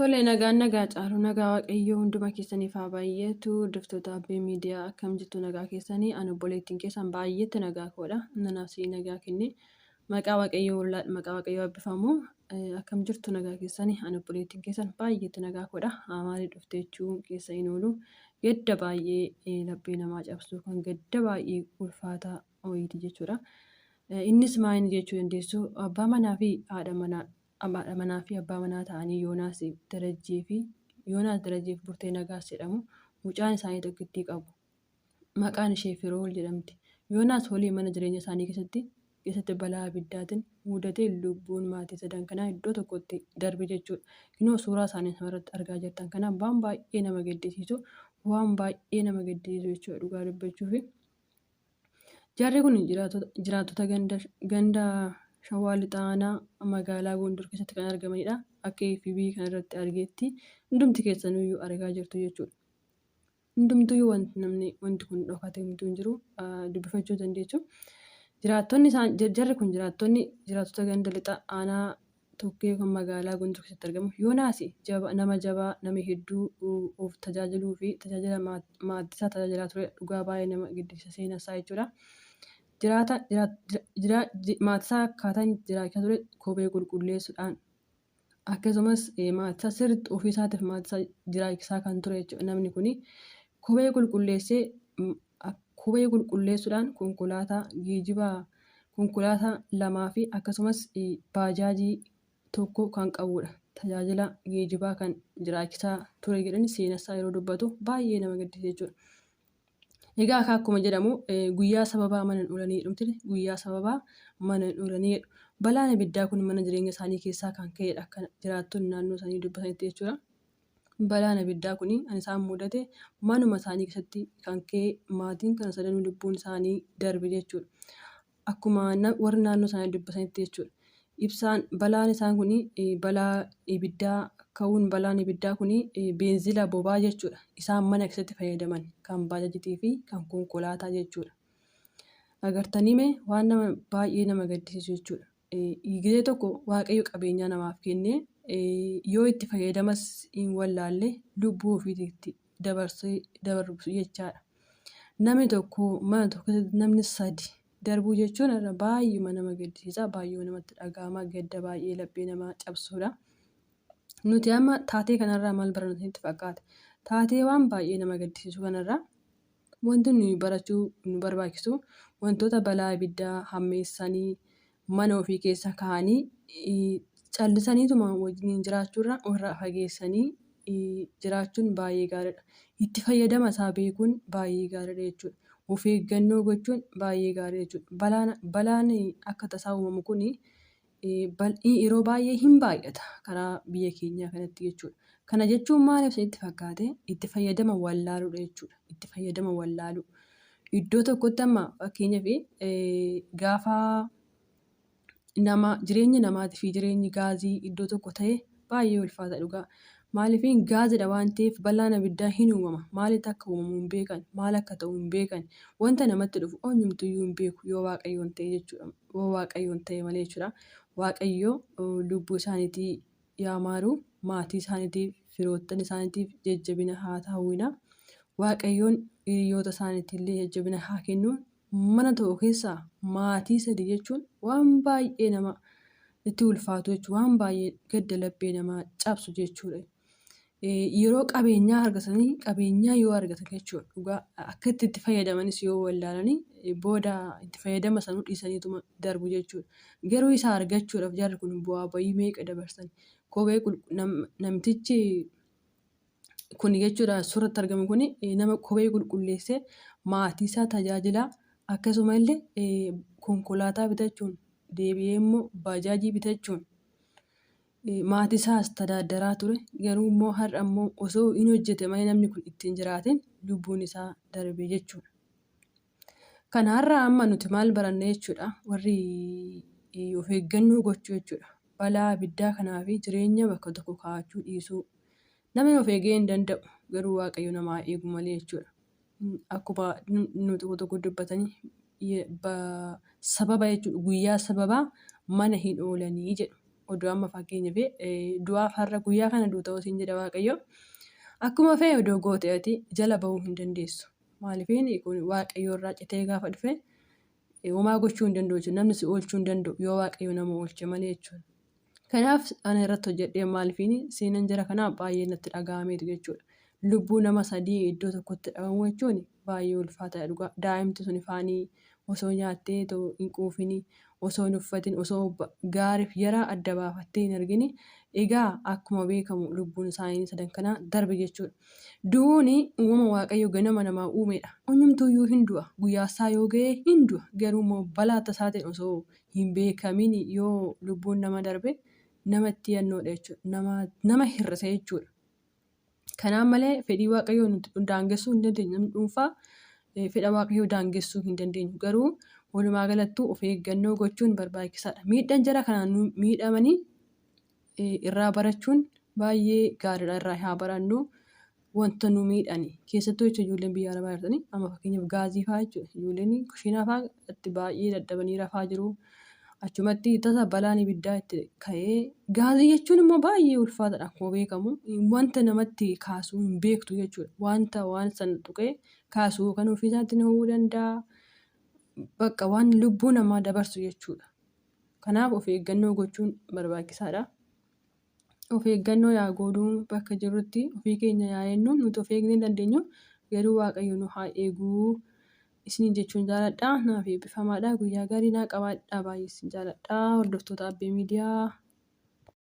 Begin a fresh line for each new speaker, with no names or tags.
Tole, nagaan nagaa caalu nagaa Waaqayyoo hunduma keessaniif haa baay'atu. Hordoftoota Abbee Miidiyaa, akkam jirtu? Nagaa keessanii? Ani obboleettiin keessan baay'eetti nagaa koodha. Nanaaf sii nagaa kenne. Maqaa Waaqayyoo ollaadha. Maqaa Waaqayyoo eebbifamu. Akkam jirtu? Nagaa keessanii? Ani obboleettiin keessan baay'eetti nagaa koodha. Maaliif dhufte jechuun keessa hin oolu. Gadda baay'ee laphee namaa cabsu, kan gadda baay'ee ulfaataa wayiiti jechuudha. Innis maal jechuu dandeessu? Abbaa manaa fi haadha manaa, haadha manaa fi abbaa manaa ta'anii Yoonaas Darajjee fi Yoonaas Darajjee fi Burtee Nagaas jedhamu. Mucaan isaanii tokkittii qabu. Maqaan ishee Firool jedhamti. Yoonaas waliin mana jireenya isaanii keessatti balaa abiddaatiin mudatee lubbuun maatii sadan kanaa iddoo tokkotti darbe jechuudha. Kunoo suuraa isaanii asirratti argaa jirtan kana, waan baay'ee nama gaddisiisu, waan baay'ee nama gaddisiisu jechuudha dhugaa dubbachuufi. Jarri kun jiraattota ganda Shawaa Lixaa Aanaa magaalaa Gondor keessatti kan argamanidha. Akka FB kan irratti argeetti hundumti keessanuyyuu argaa jirtu jechuudha. Hundumtuyyuu wanti namni wanti kun dhokate homtuu hin jiru, dubbifachuu dandeessu. Jiraattonni isaan jarri kun jiraattonni jiraattota ganda lixa aanaa Tokkee kan magaalaa Gondor keessatti argamu. Yoonaas nama jabaa, nama hedduu of tajaajiluu fi tajaajila maatiisaa tajaajilaa ture. Dhugaa baay'ee nama gaddisiisa seenaa isaa jechuudha. Jiraata maatiisaa akkaataa inni jiraachaa ture kophee qulqulleessuudhaan, akkasumas maatiisaa sirriitti ofii isaatiif maatiisaa jiraachisaa kan ture jechuudha. Namni kuni kophee qulqulleessee, kophee qulqulleessuudhaan konkolaataa geejjibaa, konkolaataa lamaa fi akkasumas baajaajii tokko kan qabudha. Tajaajila geejjibaa kan jiraachisaa ture jedhani seenessaa yeroo dubbatu baay'ee nama gaddisiisa jechuudha. Egaa akka akkuma jedhamu, guyyaa sababaa mana hin oolanii jedhumti, guyyaa sababaa mana hin oolanii jedhu. Balaan ibiddaa kun mana jireenya isaanii keessaa kan ka'edha akka jiraattonni naannoo isaanii dubbatanitti jechuudha. Balaan ibiddaa kun kan isaan mudate manuma isaanii keessatti kan ka'e, maatiin kana sadanuu lubbuun isaanii darbe jechuudha. Akkuma warri naannoo isaanii dubbatanitti jechuudha. Ibsaan balaan isaan kun balaa ibiddaa ka'uun, balaan ibiddaa kun beenzila bobaa jechuudha. Isaan mana keessatti fayyadaman kan baajaajitii fi kan konkolaataa jechuudha. Agartanii mee, waan nama baay'ee nama gaddisiisu jechuudha. Gizee tokko Waaqayyo qabeenyaa namaaf kennee yoo itti fayyadamas hin wallaalle lubbuu ofiitti dabarsee dabarsu jechaadha. Namni tokko mana tokko keessatti namni sadi darbuu jechuun irra baay'uma nama gaddisiisa, baay'uma namatti dhaga'ama, gadda baay'ee laphee namaa cabsuudha. Nuti amma taatee kanarraa maal barannu isinitti fakkaata? Taatee waan baay'ee nama gaddisiisu kanarraa wanti nuyi barachuu nu barbaachisu, wantoota balaa ibiddaa hammeessanii mana ofii keessa kaa'anii callisaniituma wajjin jiraachuurra ofirraa fageessanii jiraachuun baay'ee gaariidha. Itti fayyadama isaa beekuun baay'ee gaariidha jechuudha. Of eeggannoo gochuun baay'ee gaarii jechuudha. Balaan akka tasaa uumamu kuni yeroo baay'ee hin baay'ata karaa biyya keenyaa kanatti jechuudha. Kana jechuun maaliif isinitti fakkaate? Itti fayyadama wallaaluudha jechuudha. Itti fayyadama wallaaluu. Iddoo tokkotti amma fakkeenyaaf gaafa nama jireenya namaatii fi jireenyi gaazii iddoo tokko ta'e baay'ee ulfaata dhugaa. Maaliif? Gaazidha waan ta'eef balaan abiddaa hin uumama. Maalitti akka uumamu hin beekan, maal akka ta'u hin beekan. Wanta namatti dhufu eenyumtuyyuu hin beeku yoo Waaqayyoon ta'e jechuudha. Yoo Waaqayyoon ta'e malee jechuudha. Waaqayyo lubbuu isaaniitii yaa maaru, maatii isaaniitiif, firoottan isaaniitiif jajjabina haa ta'uuna. Waaqayyoon hiriyoota isaaniitiillee jajjabina haa kennu. Mana tokko keessaa maatii sadi jechuun waan baay'ee nama itti ulfaatu jechuudha. Waan baay'ee gadda laphee namaa cabsu jechuudha. Yeroo qabeenyaa argatanii, qabeenyaa yoo argatan jechuudha, dhugaa akka itti fayyadamanis yoo wallaalanii booda itti fayyadama sanuu dhiisaniituma darbu jechuudha. Garuu isa argachuudhaaf jarri kun bu'aa bayii meeqa dabarsan. Kophee namtichi kun jechuudha, suuratti argamu kun, nama kophee qulqulleessee maatii isaa tajaajilaa, akkasuma illee konkolaataa bitachuun, deebi'ee immoo baajaajii bitachuun maatii isaas tadaaddaraa ture. Garuu immoo har'a immoo osoo hin hojjete malee namni kun ittiin jiraatin lubbuun isaa darbe jechuudha. Kana har'a amma nuti maal baranne jechuudha? Warri of eeggannoo gochuu jechuudha. Balaa abiddaa kanaa fi jireenya bakka tokko kaa'achuu dhiisuu. Namni of eegee hin danda'u, garuu Waaqayyo namaa eegu malee jechuudha. Akkuma nu tokko tokko dubbatanii, sababa jechuudha, guyyaa sababaa mana hin oolanii jedhu. Oduu amma fakkeenyaaf du'aaf har'a guyyaa kana duuta siin jedha Waaqayyo. Akkuma fe'e odoo goote ati jala bahuu hin dandeessu. Maaliif kun Waaqayyo irraa citee gaafa dhufe homaa gochuu hin danda'u jechuudha. Namni si oolchuu hin danda'u yoo Waaqayyo nama oolche malee jechuudha. Kanaaf ana irratti hojjedhee maaliifiin seenan jara kanaa baay'ee natti dhaga'ameetu jechuudha. Lubbuu nama sadii iddoo tokkotti dhabamuu jechuun baay'ee ulfaataadha dhugaa. Daa'imti sun faanii osoo nyaattee otoo hin quufini, osoo hin uffatin, osoo gaariif yaraa adda baafattee hin argini. Egaa akkuma beekamu lubbuun isaanii sadan kanaa darbe jechuudha. Du'uun uumama Waaqayyo ganama namaa uumedha. Eenyumtuuyyuu hin du'a. Guyyaasaa yoo ga'e hin du'a. Garuu immoo balaa tasaatiin osoo hin beekamin yoo lubbuun nama darbe namatti yannoodha jechuudha. Nama hir'isa jechuudha. Kanaan malee fedhii Waaqayyoo nuti daangessuu hin dandeenyu. Namni dhuunfaa fedha Waaqayyoo daangessuu hin dandeenyu. Garuu walumaa galattuu of eeggannoo gochuun barbaachisaadha. Miidhaan jara kanaan nu miidhamanii irraa barachuun baay'ee gaariidha. Irraa haa barannu. Wanta nu miidhani keessattuu jechuun ijoolleen biyya arabaa jirtanii amma fakkeenyaaf gaazii fa'aa jechuudha. Ijoolleen kushiinaa fa'aa itti baay'ee dadhabanii rafaa jiru. Achumatti tasa balaan ibiddaa itti ka'ee gaazii jechuun immoo baay'ee ulfaataadha akkuma beekamu wanta namatti kaasuu hin beektu jechuudha. Wanta waan sana tuqee kaasuu kan ofii isaatiin ho'uu danda'a. Bakka waan lubbuu namaa dabarsu jechuudha. Kanaaf of eeggannoo gochuun barbaachisaadha. Of eeggannoo yaa goonuu bakka jirrutti ofii keenya yaa eennu nuti of eegnee hin dandeenyu garuu Waaqayyo nu haa eeguu isiniin jechuun jaaladha. Naaf eebbifamaadha. Guyyaa gaarii naa qabaadha. Baay'ee isin jaaladha. Hordoftoota Abbee Miidiyaa.